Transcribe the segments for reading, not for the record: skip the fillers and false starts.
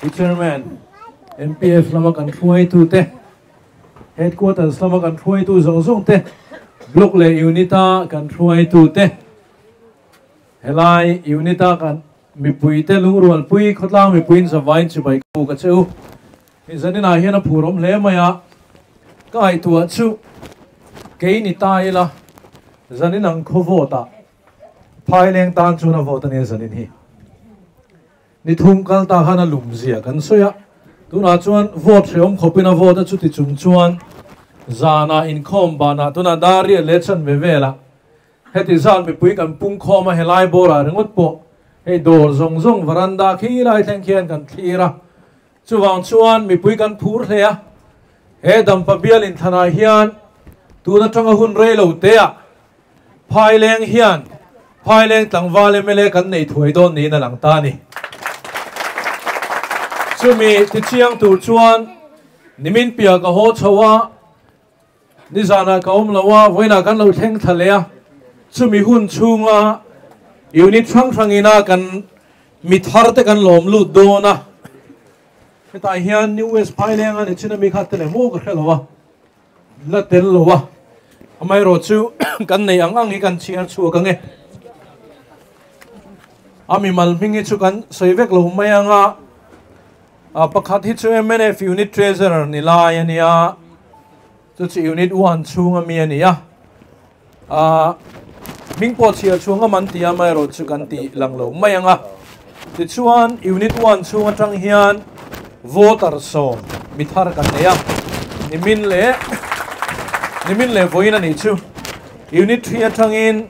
Pu Chairman, MPF lama kan hruaitute, Headquarters lama kan hruaitu zawng zawng te, Block leh Unit-a kan hruaitute, helai Unit-a kan mipuite lungrualpui khawtlang mipuiin zavaiin chibai ka buk a che u. Hei zaninah hian a phur awm hle mai a, ka ngaihtuah chu kei ni ta ila zanin ang khaw vote ah Phaileng tan chuan a vote a nia zanin hi. Ni thum kal ta khan a lum zia kan sawi a, tunah chuan vote hrehawm khawpin a vote a chuti chung chuan zanah inkhawm banah tunah dar riat leh chan ve velah heti zan mipui kan pung khawm a helai bawrah ringawt pawh hei dawr zawng zawng varanda khi lai thleng khian kan thlir a, Chuvang chuan mipui kan phur hle a, he Dampa bial inthlanah hian tun atanga hun rei lo teah Phaileng hian Phaileng tlangval mla kan nei thuai dawn niin a lang ta a ni. Chumi tichiang tur chuan nimin piah ka haw chho a, Nizanah ka awm lo a, vawiinah kan lo thleng thla leh a, chumi hun chhunga unit hrang hrangina kan mi thar te kan lawm lut dawn a, hetah hian New West Phaileng a ni chin a mi kha tel emaw ka hre lo a, la tel lo a, amaherawhchu kan nei ang ang hi kan chhiar chhuak ang e. A mimal hming hi chu kan sawi vek lo mai ang a. Pakhat hi chu mnf Unit Treasurer ni lai a nia, chu chu Unit 1 chhunga mi a ni a. Hming pawh chhiar chhung a man ti a, amaherawh chu kan ti lang lo mai ang a. Tichuan Unit 1 chhung atang hian voter 10 mi thar kan nei a, nimin leh nimin leh vawiin a nih chu. Unit 3 atangin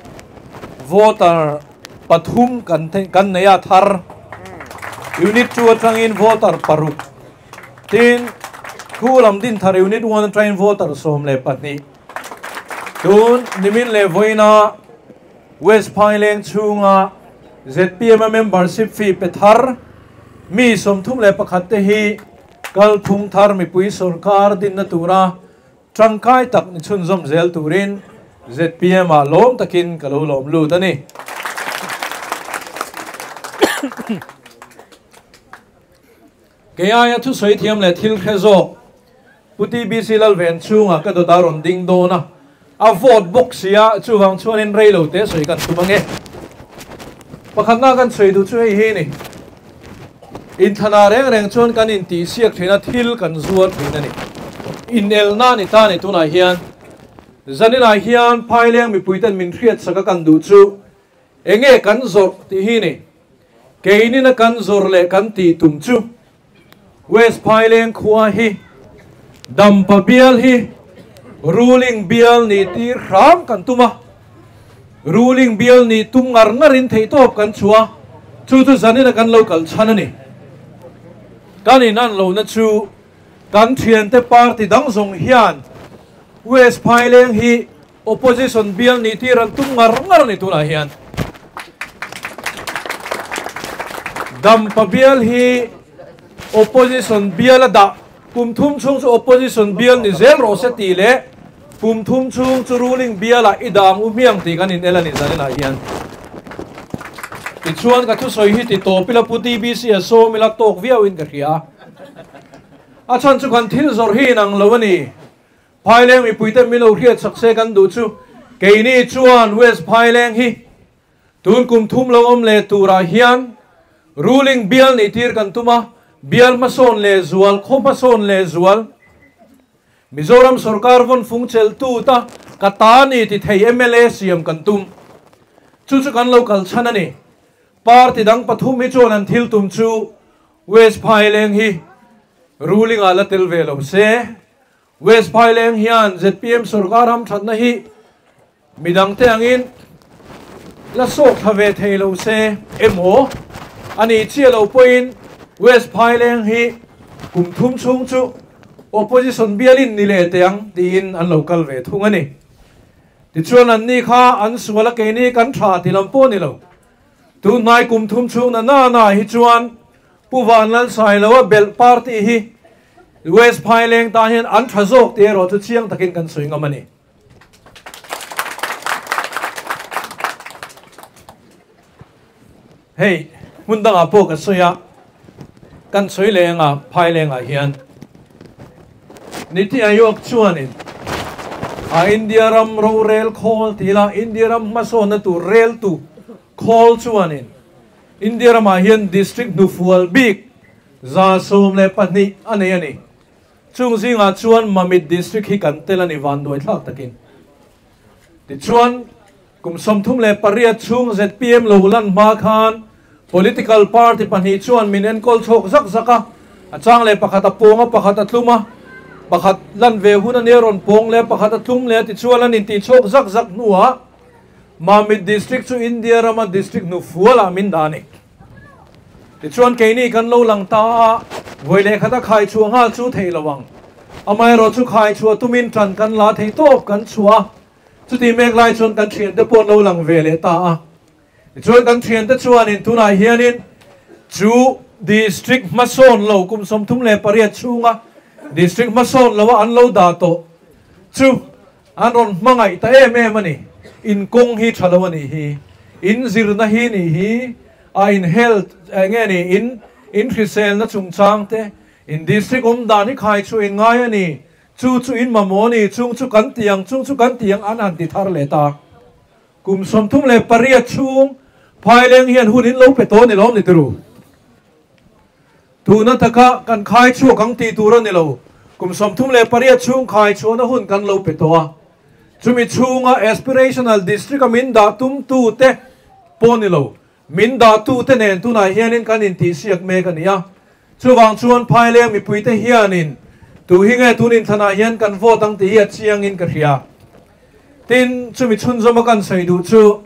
voter pathum kan kan nei a thar. Unit 2 atangin voter 6. Tin, khu lam din thar Unit 1 atangin voter 12. Tun nimin leh vawiina West Phaileng chhunga ZPM a membership fee pe thar mi 31 te hi kalphung thar mipui sorkar dinna tura Tangkai tak ni chhunzawm zel turin zpm ah lawm takin ka lo lawm lut a ni. Kei aia thusawi thiam leh thil hre zawk Pu TBC Lalven chhungah ka dawt a rawn ding dawn a, a vote bawk si a, chuvang chuanin rei lo te sawi kan tum ange. Pakhatna kan sawi duh chu hei hi a ni. Inthlanah reng reng chuan kan intihsiak thin a, thil kan zuar thin a ni. Inelna a ni ta a ni tunah hian. Zaninah hian Phaileng mipuiten min hriatsak a kan duh chu enge kan zawrh tih hi a ni. Keinina kan zawrh leh kan tih tum chu West Phaileng khua hi Dampa bial hi ruling bial nih tir hram kan tum a, ruling bial nih tum ngar ngarin theihtawp kan chhuah a, chu chu zanina kan lo kal chhan a ni. Kan inan lohna chu kan thiante party dang zawng hian West Phaileng hi Opposition bial nih tir an tum ngar ngar a ni tunah hian. Dampa bial hi opposition bial a dah kum thum chhung chu opposition bial ni zel rawh se tih leh kum thum chhung chu ruling bialah i dah ang u hmiang tih kan inel a ni zaninah hian. Tichuan ka thusawi hi ti tawp ila Pu TBC a sawm ila tawk viauin ka hria. A chhan chu kan thil zawrh hi inang lo a ni. Phaileng mipuite min lo hriat chak se kan duh chu keini chuan West Phaileng hi tun kum thum lo awm leh turah hian ruling bial nih tir kan tum a, bial hmasawn leh zual, khaw hmasawn leh zual, Mizoram sorkar vawn fung chelh tu ta ka ta ni ti thei mla siam kan tum. Chu chu kan lo kal chhan a ni. Party dang pathum hi chuan an thil tum chu West Phaileng hi ruling ah la tel ve lo se. West Phaileng hian zpm sorkar hamthatna hi midangte angin la sawk thla ve thei lo se emaw a nih chiah loh pawhin West Phaileng hi kum thum chhung chu opposition bialin ni leh teh ang tiin an lo kal ve thung a ni. Tichuan anni kha an sual a keini kan tha ti lam pawh a ni lo. Tunhnai kum thum chhung na na na hi chuan Pu Vanlalsailoa belh party hi West Phaileng tan hian an tha zawk tih erawh chu chiang takin kan sawi ngam a ni. Hei hmun dangah pawh ka sawi a. Kan sawi leng a, Phailengah hian Niti Aayog chuanin a India ram rorel khawl ti ila India ram hmasawnna tur reltu khawl chuanin India ramah hian district hnufual bik 112 a nei a ni. Chung zingah chuan Mamit district hi kan tel a ni vanduai thlak takin. Tichuan, kum 38 chhung zpm lo lan hma khan political party pahnih chuan min enkawl chhawk zak zak a, a chang leh pakhat a pawng a, pakhat a tlum a, pakhat lan ve hun a nia rawn pawng leh a, pakhat a tlum leh a, tichuan an intih chhawk zak zak hnuah Mamit district chu India rama district hnufualah min dah a ni. Tichuan keini kan lo lang ta a, vawi leh khata khai chhuah nghal chu theih lo ang. Amaherawh chu khai chhuah tumin tan kan la thei tawp kan chhuah a, chutih mek lai chuan kan thiante pawh an lo lang ve leh ta a. Tichuan kan thiante chuanin tunah hianin chu District hmasawn lo kum 38 chhunga District hmasawn loa an lo dah tawh chu An rawn hmangaih ta em em a ni. In kawng hi tha lo a nih hi. In zirna hi nih hi. A in health eng nge ni in in hriselna chungchang te in district awm dan hi khai chu in ngai a ni. Chu chu in mamawh a ni. Chung chu kan ti ang chung chu kan ti ang an han ti thar leh ta. Kum 38 chhung Phaileng hian hun in lo pe tawh ni lawm ni tiru. Tuna taka kan khai chhuak ang tih tur a ni lo. Kum 38 chhung khai chhuahna hun kan lo pe tawh a. Chumi chhunga aspirational district a min dah tumtu te pawh ni lo. Min dahtu te nen tunah hianin kan intihsiak mek a ni a. Chuvang chuan Phaileng mipuite hianin tu hi nge tun inthlanah hian kan vote ang tih hi a chiangin ka hria. Tin, chumi chhunzawma kan sawi duh chu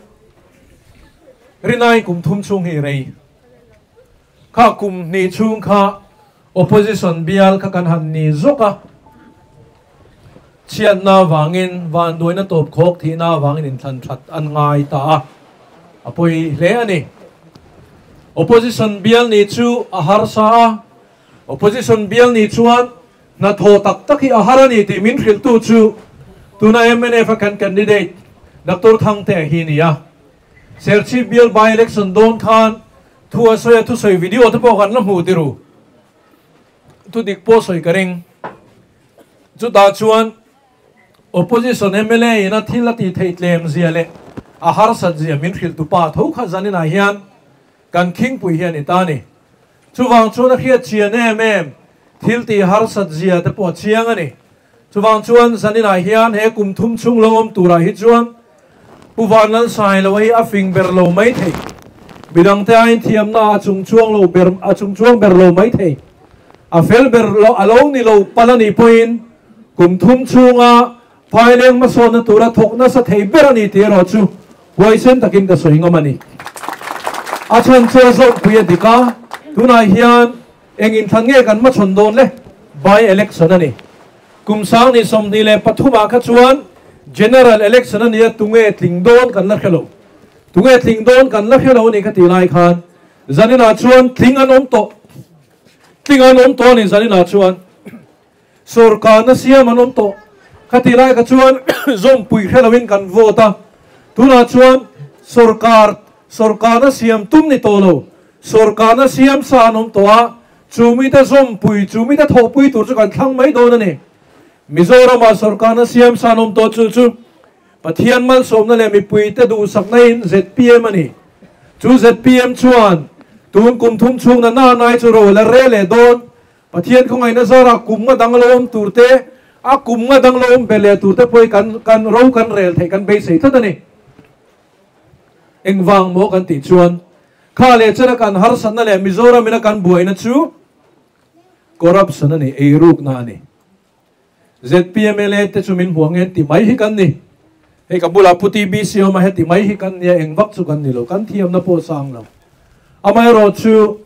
Rinai kum thum chhung hi rei. Kha kum hnih chhung kha opposition bial kha kan han ni zawk a, chhiatna avangin vanduaina tawp khawk thihna avangin inthlan that an ngai ta a, a pawi hle a ni. Opposition bial nih chu a harsa a, opposition bial nih chuan hnathawh tak tak hi a har a ni tih min hrilhtu chu tuna mnf a kan candidate Doctor Thangtea hi a ni a. Serchhip bial by election dawn khan thu a sawi a, thusawi video te pawh kan la hmuh tirh thu dik pawh sawi ka ring. Chutah chuan opposition mla in a thil a tih theih tlem zia leh a harsat zia min hrilh tu pa tho kha zaninah hian kan khingpui hi a ni ta a ni. Chuvang chuan a hriat chian em em thil tih harsat zia te pawh a chiang a ni. Chuvang chuan zaninah hian he kum thum chhung lo awm turah hi chuan Pu Vanlalsailo hi a fing ber lo mai thei. Midangte aiin thiamna a chung chuang lo ber a chung chuang ber lo mai thei. A fel ber lo a lo ni lo pal a nih pawhin kum thum chhunga Phaileng hmasawnna tura thawk nasa thei ber a ni tih erawh chu huaisen takin ka sawi ngam a ni. A chhan chu a zawmpui a dik a, tunah hian Eng inthlan nge kan hmachhawn dawn le? By election a ni. Kum 2023 ah kha chuan General election a nia tunge tling dawn kan la hre lo. Tunge tling dawn kan la hre lo a ni ka tih lai khan zaninah chuan tling an awm tawh. Tling an awm tawh a ni zaninah chuan. Sorkarna siam an awm tawh. Kha tih lai kha chuan zawmpui hre loin kan vote a. Tunah chuan sorkar sorkarna siam tum ni tawh lo. Sorkarna siam sa an awm tawh a, chu mite zawmpui, chu mite thawhpui tur chu kan thlang mai dawn a ni. Mizoramah sorkarna siam sa an awm tawh chu chu Pathian malsawmna leh mipuite duhsakna in zpm a ni. Chu zpm chuan tun kum thum chhungna nanai chu ro la re leh dawn. Pathian khawngaihna zarah kum nga dang lo awm tur te, a kum nga dang lo awm be leh tur te pawh hi kan kan ro kan rel theih kan beisei tlat a ni. Engvang maw kan tih chuan kha leh chena kan harsatna leh Mizoram ina kan buaina chu corruption a ni, eirukna a ni. ZPMLA te chu min hmuh angen ti mai hi kan ni. Hei ka bulah Pu TBC awm a, heti mai hi kan nia, eng vak chu kan ni lo, kan thiamna pawh sang lo. Amaherawh chu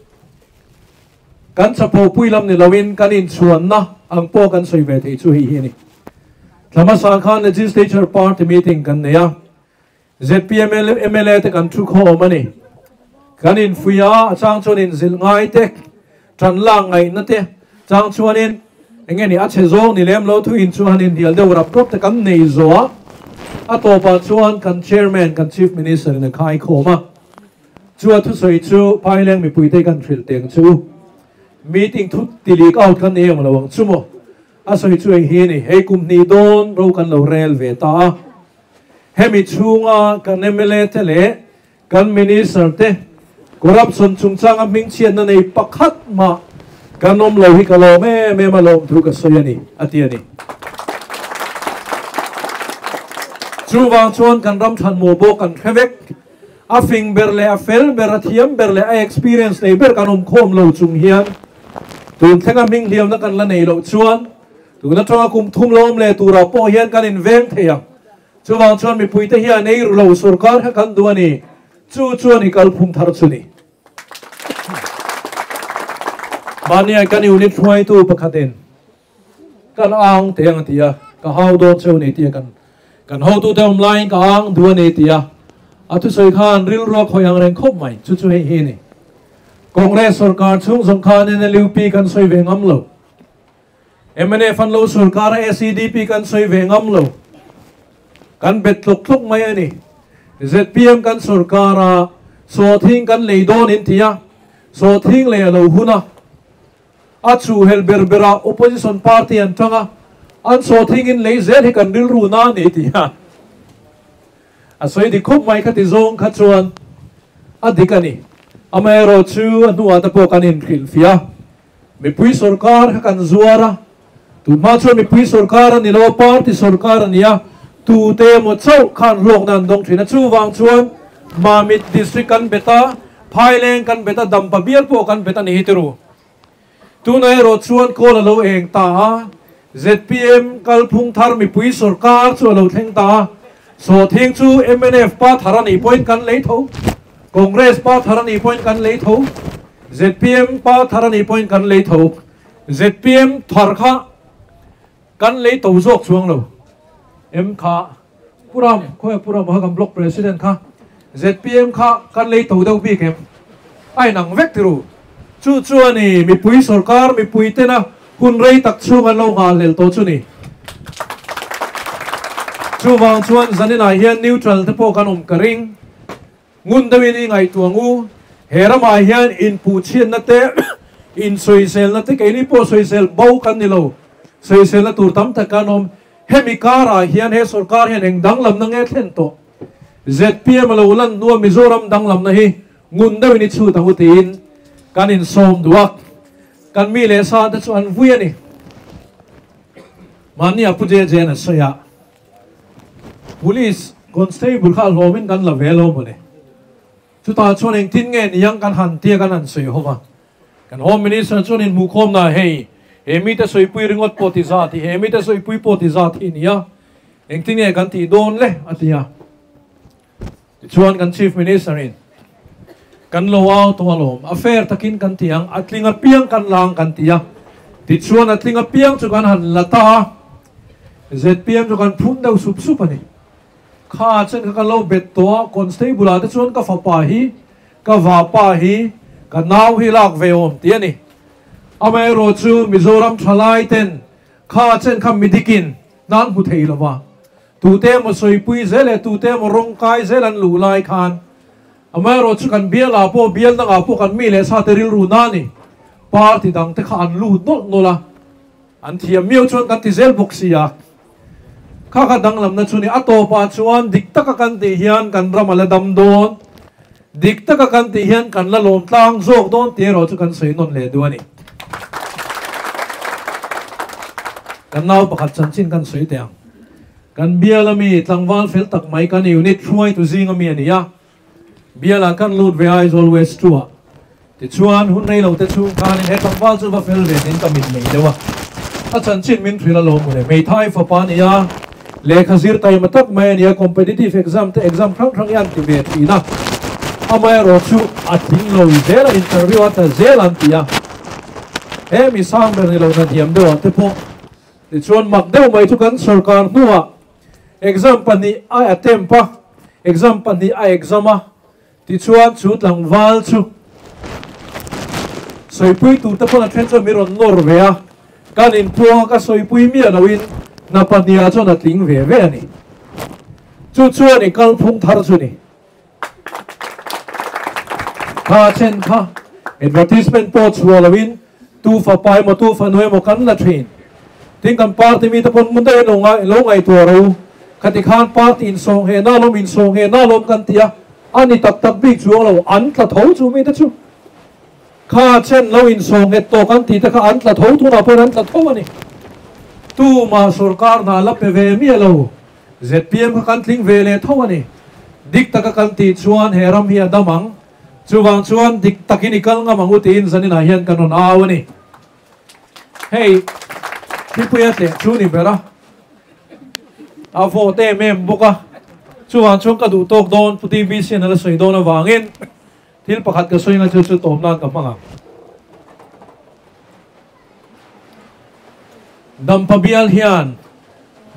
kan chapo pui lam ni loin kan inchhuanna ang pawh kan sawi ve thei chu hei hi a ni. Thla hmasa khan Legislature Party meeting kan nei a, ZPMLA te kan thu khawm a ni. Kan infuih a, a chang chuan inzilh ngai te, tan lak ngaihna te, chang chuanin eng nge ni a chhe zawng ni lem lo thuin chu han inhnial deuh rap rap te kan nei zawh a. A tawpah chuan kan Chairman, kan Chief Minister in a khai khawm a. Chu a thusawi chu Phaileng mipuite kan hrilh teng chu. Meeting thu ti leak out kan nei ang lo ang chu maw? A sawi chu eng hi a ni, hei kum hnih dawn ro kan lo rel ve ta a, hemi chhunga kan mla te leh kan minister te corruption chungchanga hmingchhiatna nei pakhat mah kan awm lo hi ka lawm em em a lawm thu ka sawi a ni, a ti a ni. Chuvang chuan kan ram thlanmuh pawh kan hre vek. A fing ber leh a fel ber, a thiam ber leh a experience nei ber kan awm khawm lo chung hian tun thlenga hming hliamna kan la nei loh chuan tun atanga kum thum lo awm leh turah pawh hian kan inveng thei ang. Chuvang chuan mipuite hian ei ru lo sorkar kha kan duh a ni. Chu chuan i kalphung thar chu ni. Mahnia kan unit hruaitu pakhatin Kan ang teh ang a ti a, ka hau dawn cheu ni tia kan kan hotute awm laiin ka ang duh a ni ti a, a thusawi khan rilru a khawih ang reng khawp mai, chu chu hei hi a ni. Congress sorkar chhung zawng khan NLUP kan sawi ve ngam lo, mnf an lo sorkar a SEDP kan sawi ve ngam lo, kan bet tlawk tlawk mai a ni. Zpm kan sorkar a, sawhthing kan lei dawn in ti a, sawhthing lei a lo hun a, A chuhhelh ber berah opposition party an tang a, an sawhthingin lei zel hi kan rilru na a ni tih a a sawi dik khawp mai khati zawng kha chuan a dik a ni. Amaherawh chu a hnuah te pawh kan inhrilhfiah a, mipui sorkar kha kan zuar a, tunhma chuan mipui sorkar a ni lo a, party sorkar a ni a, tute emaw chauh khan hlawkna an dawng thin a, chuvang chuan Mamit district kan bet a, Phaileng kan bet a, Dampa bial pawh kan bet a ni hi tiru. Tunah erawh chuan kawl a lo eng ta a, zpm kalphung thar mipui sorkar chu a lo thleng ta a, sawhthing chu mnf pa thar a nih pawhin kan lei tho, Congress pa thar a nih pawhin kan lei tho, zpm pa thar a nih pawhin kan lei tho, zpm thar kha kan lei to zawk chuang lo em kha Puram, khawi Puram kha kan block president kha zpm kha kan lei to deuh bik em? A inang vek tiru. Chu chu a ni, mipui sorkar mipui tena hun rei tak chhung an lo nghalhlel tawh chu ni. Chuvang chuan zaninah hian neutral te pawh kan awm ka ring. Ngun deuhin i ngaihtuah ngu, he ramah hian inpuhchhiatna te, insawiselna te, keini pawh sawisel bo kan ni lo, sawiselna tur tam tak kan awm. Hemi karah hian he sorkar hian eng danglamna nge thlen tawh? Zpm a lo lan hnua Mizoram danglamna hi ngun deuhin i chhut ang u tiin kan insawm duh a, kan mi leh sa te chu an vui a ni. Mahni a Pu JJ an a sawi a. Police constable kha hlawmin kan la ve lo mawle. Chutah chuan engtin nge niang kan han tia kan han sawi ho va. Kan Home Minister chuan inhmuhkhawmna hei he mite sawipui ringawt pawh ti zat hi, he mite sawipui pawh ti zat hi nia, engtin nge kan tih dawn le a ti a. Tichuan kan Chief Minister in kan lo au tawh alawm, a fair takin kan ti ang, a tling apiang kan la ang kan ti a. Tichuan a tling apiang chu kan han la ta a, zpm chu kan phun deuh sup sup a ni. Kha chen kha kan lo bet tawh a, constable ah te chuan ka fapa hi, ka vapa hi, ka nau hi lak ve awm ti a ni. Amaherawh chu Mizoram thalai ten kha chen kha midikin nan hmu thei lova, Tute emaw sawipui zel leh tute emaw rawng kai zel an luh lai khan amaherawh chu kan bial ah pawh bial dang ah pawh kan mi leh sa te rilru na ni party dang te kha an lut nawlh nawlh a, an thiam miau chuan kan ti zel bawk si a. Kha kha danglamna chu ni a tawp ah chuan dik taka kan tih hian kan ram a la dam dawn, dik taka kan tih hian kan la lawm tlang zawk dawn tih erawh chu kan sawi nawn leh duh a ni. Kan nau pakhat chanchin kan sawi teh ang. Kan bial ami tlangval fel tak mai kan unit hruaitu zing ami a ni a, bialah kan lut ve Aizawl West 2 ah. Tichuan hun rei lo te chhung khanin he tlangval chu va fel ve tiin ka mit nei deuh a, a chanchin min hrilh alawm mawle. Hmeithai fapa a ni a, lehkha zir taima tak mai a ni a, competitive exam te exam hrang hrang hi an ti ve thin a, amaherawh chu a tling lo zel a, interview a tla zel an ti a, he mi sang ber ni lo na hniam deuh ah te pawh Tichuan mak deuh mai chu kan sorkar hnuah exam pahnih a attempt a, exam pahnih a exam a, tichuan chu tlangval chu sawipui tur te pawn a then chuan min rawn nawr ve a, kan inpuang a ka sawipui miah loin hna pahnih ah chuan a tling ve ve a ni. Chu chuan i kalphung thar chu ni. Kha chen kha advertisement pawh chhuah loin. Tu fapa emaw tu fanu emaw kan la thin. Tin kan party mite pawn hmun daih an lo ngai lo ngaihtuah ro. Khati khan party insawng he na lawm insawng he na lawm kan ti a, a ni tak tak bik chuang lo, an tla tho chu mite chu. Kha chen lo insawng nghet tawh kan tih te kha an tla tho tunah pawhin an tla tho a ni. Tumah sorkar hna la pe ve miah lo. Zpm kha kan tling ve leh tho a ni. Dik taka kan tih chuan he ram hi a dam ang. Chuvang chuan dik takin i kal ngam ang u tiin zaninah hian kan rawn au a ni. Hei Thipuia tleh chu ni ber a, a vawt em em bawk a. Chuvang chuan ka duh tawk dawn Pu TBC an a la sawi dawn avangin thil pakhat ka sawi nga chu chu tawp nan ka hmang ang. Dampa bial hian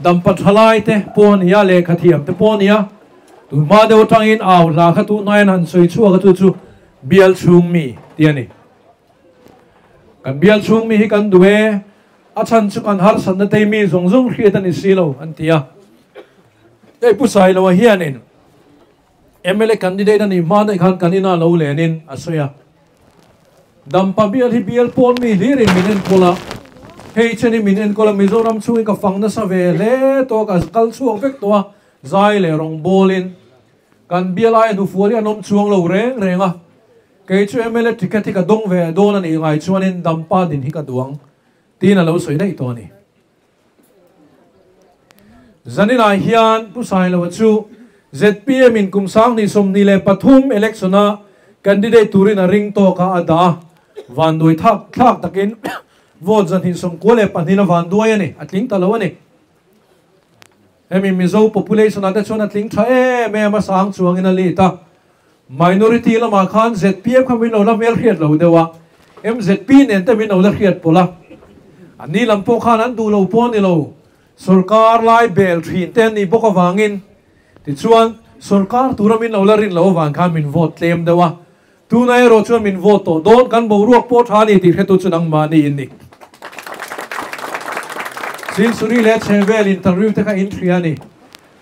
Dampa thalai te pawh a ni a, lehkha thiam te pawh a ni a, tun hma deuh atangin au hla kha tun hnain han sawi chhuak a chu chu bial chhung mi tih a ni. Kan bial chhung mi hi kan duh e, a chhan chu kan harsatna tei mi zawng zawng hriat a ni si lo an ti a. Hei Pu Sailoa hianin mla candidate a nih hma daih khan kan inah lo lenin a sawi a. Dampa bial hi bial pawn mi hlirin min enkawl a, hei chen hi min enkawl a, Mizoram chhungin ka fang nasa ve hle tawh a, ka kal chhuak vek tawh a, zai leh rawng bawlin kan bial aia hnufual hi an awm chuang lo reng reng a, kei chu mla ticket hi ka dawng ve dawn a nih ngai chuanin Dampa din hi ka duh ang tiin a lo sawi daih tawh a ni. Zaninah hian Pu Sailoa chu zpm in kum 2023 election a candidate turin a ring tawk a a dah a, vanduai thak thlak takin vote 294 a vanduai a ni, a tling ta lo a ni. Hemi Mizo population ah te chuan a tling tha em em a, sang chuangin a lead a. Minority lamah khan zpm kha min lo la hmelhriat lo deuh a, mzp nen te min lo la hriat pawlh a. A ni lam pawh khan an duh lo pawh a ni lo, sorkar lai bel thin te an nih bawk avangin tichuan sorkar tura min lo la rin loh avang khan min vote tlem deuh a. Tuna erawh chuan min vote tawh dawn, kan boruak pawh tha a ni tih hretu chu nangmahni in ni. Silsuri leh chhehvel interview te kha in hria a ni.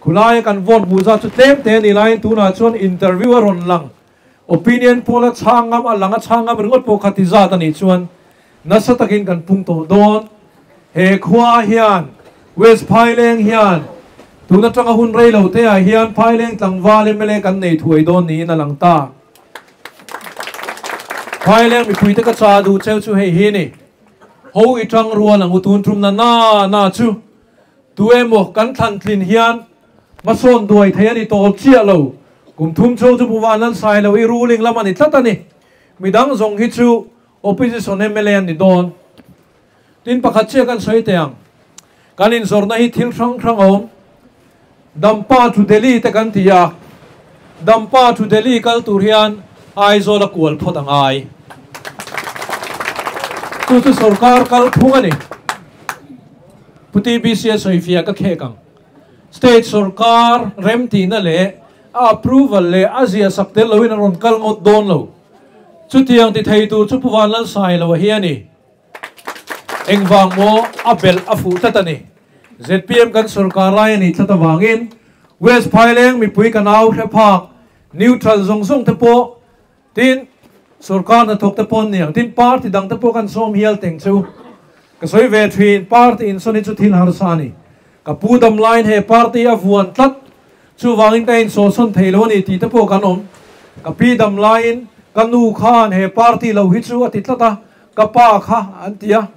Khulaia kan vote hmuh zat chu tlem te a nih laiin tunah chuan interview a rawn lang. Opinion poll a chhang ngam, a lang a chhang ngam ringawt pawh kha ti zat a nih chuan nasa takin kan pung tawh dawn. He khua hian West Phaileng hian tun atanga hun rei lo te ah hian Phaileng tlangval mla kan nei thuai dawn niin a lang ta. Phaileng mipuite ka cha duh cheu chu hei hi ni. Ho i tang rual ang u tun tum na na na chu. Tu emaw kan thlan tlin hian hmasawn duai thei a ni tawp chiah lo. Kum thum chhung chu Puvan an sai lo i ruling lam a ni tlat a ni. Midang zawng hi chu opposition mla an ni dawn. Tin pakhat chiah kan sawi teh ang. Kan inzawrhna hi thil hrang hrang a awm. Dampa to Delhi te kan ti a, Dampa to Delhi kal tur hian Aizawl a kual phawt a ngai. Chu chu sorkar kal phung a ni. Pu TBC a sawifiah ka khek ang. State sorkar remtihna leh a approval leh a ziah sak tel loin a rawn kal ngawt dawn lo. Chutiang ti thei tur chu Pu Vanlalsailoa hi a ni. Engvang maw a belh a fuh tlat a ni. Zpm kan sorkar lai a nih tlat avangin West Phaileng mipui kan au hre phak neutral zawng zawng te pawh tin sorkar hnathawk te pawh an ni ang tin party dang te pawh kan sawm hial teng chu ka sawi ve thin party insawn hi chu thil harsa a ni. Ka pu dam laiin he party a vuan tlat chuvangin ka insawhsawn thei lo a ni tih te pawh kan awm. Ka pi dam laiin ka nu khan he party lo hi chu a ti tlat a, ka pa kha an ti a.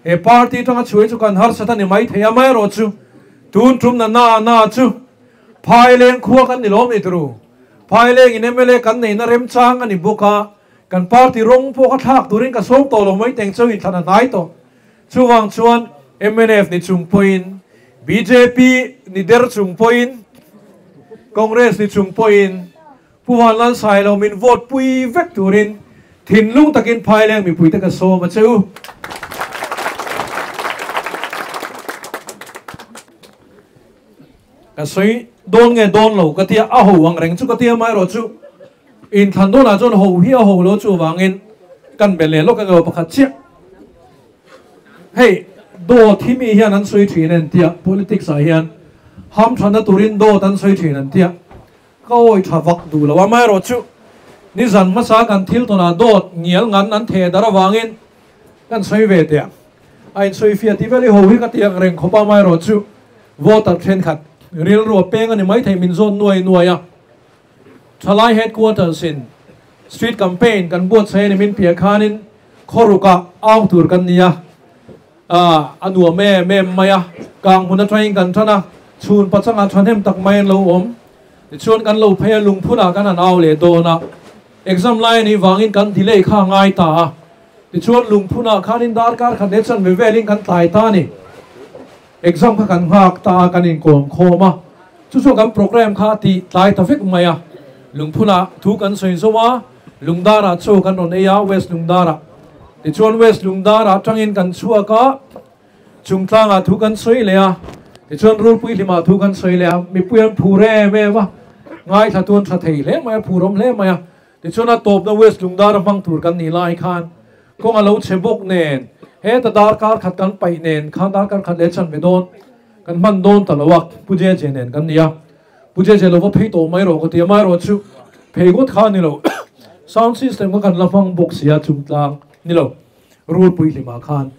He party atanga chhuai chu kan harsat a ni mai thei a, amaherawhchu tun tum na na na chu Phaileng khua kan ni lawm ni turu. Phaileng in mla kan neihna remchang a ni bawk a, kan party rawng pawh kha thlak turin ka sawm tawh lo mai teng chauh in thlan a hnai tawh. Chuvang chuan mnf ni chung pawhin, bjp ni der chung pawhin, Congress ni chung pawhin Pu Vanlalsailo min vote pui vek turin thinlung takin Phaileng mipuite ka sawm a che u. Ka sawi dawn nge dawn lo ka tia a ho ang reng chu ka tia amaherawh chu inthlan dawnah chuan ho hi a ho lo chuvangin kan be leh lawk eng emaw pakhat chiah. Hei dawt hi mi hian an sawi thin an tia politics ah hian hamthanna turin dawt an sawi thin an tia Ka awi tha vak duh lo a, amaherawh chu nizan hmasa kan thil tawnah dawt ngial ngan an theh dar avangin Kan sawi ve teh ang. A insawi fiah tih vel hi ho hi ka ti ang reng khawp a, amaherawhchu voter thenkhat rilru a peng a ni maithei min zawn nuai nuai a. Thalai headquarters in street campaign kan buatsaih a ni min piah khanin khawrukah au tur kan ni a, a nuam em em mai a, kang hmun atangin kan tan a, chhun pachangah thahnem tak mai an lo awm. Tichuan kan lo phei a, lungphunah kan han au leh dawn a, exam lai a nih vangin kan delay kha a ngai ta a, tichuan lungphunah khanin darkar khat leh chanve velin kan tlai ta a ni. Exam kha kan nghak ta a, kan inkawm khawm a, chu chuan kan program kha a ti tlai ta vek mai a. Lungphunah thu kan sawi zo a, Lungdarah chaw kan rawn ei a, West Lungdarah. Tichuan West Lungdarah atangin kan chhuak a, Chungtlangah thu kan sawi leh a, tichuan Rulpui hlimah thu kan sawi leh a, mipui an phur em em a, ngaithla tu an tha thei hle mai a, phur awm hle mai a. Tichuan a tawpna West Lungdara hmang tur kan nih lai khan kawng a lo chhe bawk nen, heta darkar khat kan paih nen khan darkar khat leh chanve dawn kan hman dawn ta lo a, Pu JJ nen kan ni a, Pu JJ lo va phei tawh mai rawh ka ti a, amaherawhchu phei ngawt kha a ni lo, sound system kha kan la hmang bawk si a, chungtlang ni lo. Rulpui hlimah khan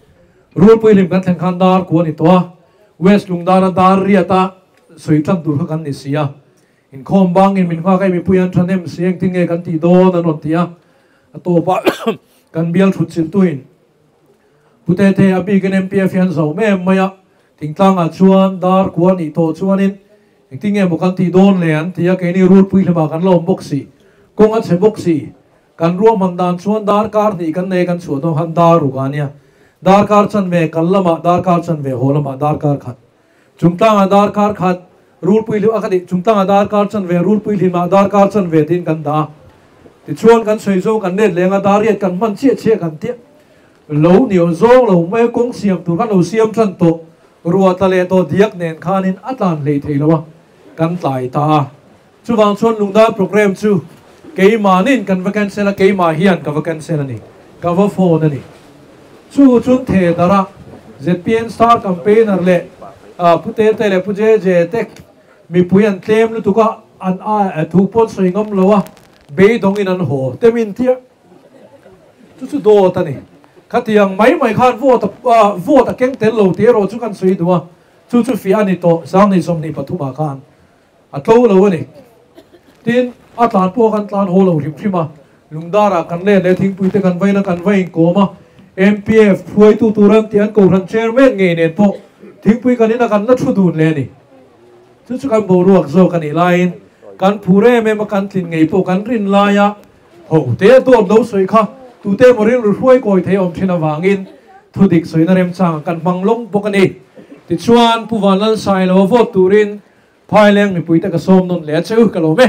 Rulpui hlim kan thlen khan dar ku a ni tawh a, West Lungdara dar riata sawi tlang tur kha kan ni si a, inkhawm bangin min nghak a, mipui an thahnem si, engtin nge kan tih dawn an rawn ti a, a tawpah kan bial thut chiltuin Pu Tete a bikin MPF hi an zo em mai a, thingtlangah chuan dar ku a nih tawh chuanin engtin nge maw kan tih dawn le an ti a, keini Rulpui hlimah kan la awm bawk si, kawng a chhe bawk si. Kan ruahman dan chuan darkar hnih kan nei kan chhuah dawn khan dar ruk a nia. Darkar chanve kal lamah darkar chanve haw lamah darkar khat. Chungtlangah darkar khat rulpui hlim a ka tih chungtlangah darkar chanve rulpui hlimah darkar chanve tiin kan dah a. Tichuan kan sawi zawng kan let leng a dar riat kan hman chiah chiah kan tia lo ni aw zawng lo mai a kawng siam tur khan lo siam tan tawh ruah tla leh tawh diak nen khanin a tlan hlei thei lo a kan tlai ta a. Chuvang chuan lungdar programme chu keimahnin kan va cancel a, keimah hian ka va cancel a ni, ka va phone a ni. Chu chun the dara zpm star campaigner leh Pu Tete leh Pu JJ te mipui an tlem lutuk a, an a thu pawn sawi ngam lo a, beidawngin an haw te min tia. Chu chu dawt a ni. Khatiang mai mai khan vote a vote a keng tel lo tih erawh chu kan sawi duh a, chu chu fiah a ni tawh Sanghnih 23 ah khan. A tlo lo a ni. Tin, a tlan pawh kan tlan haw lo hrim hrim a, Lungdarah kan let leh thingpui te kan vain a, kan va inkawm a, MPF hruaitu tur an tih an Kohhran Chairman ngei nen pawh thingpui kan ina kan la thu dun leh a ni. Chu chu kan boruak zawk a nih laiin kan phur em em a, kan tlin ngei pawh kan rin laia ho te dawt lo sawi kha tute emaw rilru hruai kawi thei awm thin avangin thudik sawina remchangah kan hmang lawng bawk a ni. Tichuan, Pu Vanlalsailo a vote turin Phaileng mipuite ka sawm nawn leh a che u ka lawm e.